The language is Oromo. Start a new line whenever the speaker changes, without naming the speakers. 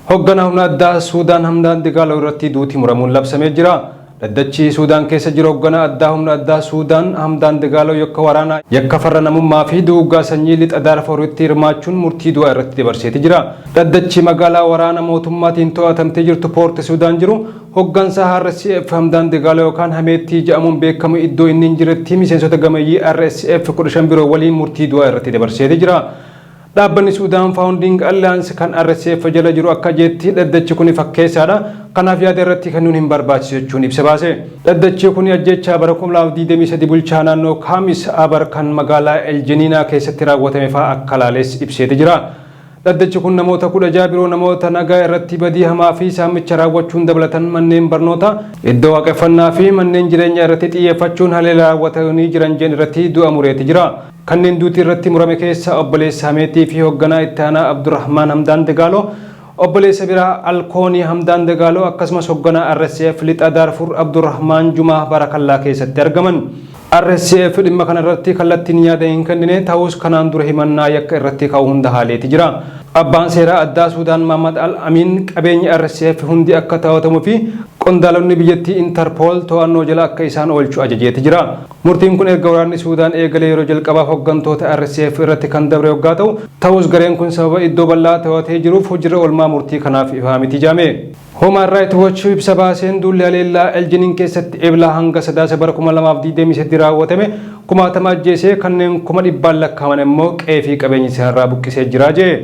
Hoogganaa humna addaa Suudaan Hamdaan Dagaaloo irratti duuti muramuun labsamee jira. Dhaddachi Suudaan keessa jiru hoogganaa addaa humna addaa Suudaan Hamdaan Dagaaloo yakka waraanaa, yakka farra namummaa fi duguuggaa sanyii lixa Daarfuritti hirmaachuun murtii du'aa irratti dabarseeti jira. Dhaddachi magaalaa waraana mootummaatiin to'atamtee jirtu Poorti Suudaan jiru hooggansa RSF Hamdaan Dagaaloo yookaan Hameettii jedhamuun beekamu iddoo inni hin jiretti miseensota gameeyyii RSF 15 biroo waliin murtii du'aa irratti dabarseeti jira. Dhaabbanni Suudaan Founding Alliance kan RSF jala jiru akka jeetti dhaddachi kun fakkeessaadha. Kanaaf yaada irratti kennuun hin barbaachisu jechuun ibsa baase. Dhaddachi kun ajjechaa bara 2023 bulchaa naannoo Kaamis Abar kan magaalaa Eljeniinaa keessatti raawwatame fa'aa akka laales ibseeti jira. Dhaddachi kun namoota 16 biroo namoota nagaa irratti badii hamaa fi saamicha raawwachuun dabalatan manneen barnoota, iddoo waaqeffannaa fi manneen jireenyaa irratti xiyyeeffachuun haleela raawwatanii jiran jeen irratti du'a mureeti jira. Kanneen duuti irratti murame keessa obboleessa Hameetii fi hoogganaa itti aanaa Abdurrahmaan Hamdaan Dagaaloo, obboleessa biraa Alkoonii Hamdaan Dagaaloo, akkasumas hoogganaa RSF lixa Daarfur Abdurrahmaan Jumaa Barakallaa keessatti argaman. RSF dhimma kana irratti kallattiin yaada hin kennine, ta'us kanaan dura himannaa yakka irratti ka'u hunda haaleeti jira. Abbaan seeraa addaa Suudaan Mahammad Al Amiin qabeenyi RSF hundi akka to'atamuu fi qondaalonni biyyattii Interpol to'annoo jala akka isaan oolchu ajajeeti jira. Murtiin kun erga waraanni Suudaan eegalee yeroo jalqabaaf hooggantoota RSF irratti kan dabre hoggaa ta'u, ta'us gareen kun sababa iddoo bal'aa to'atee jiruuf hojiirra oolmaa murtii kanaaf ifaa miti jaame. Human Rights Watch ibsa baaseen duulli haleellaa Eljiniin keessatti Eblaa hanga Sadaasa bara 2023 raawwatame kumaatama ajjeesee kanneen 100,000 lakkaaman immoo qe'ee fi qabeenya isaanirraa buqqisee jira jee.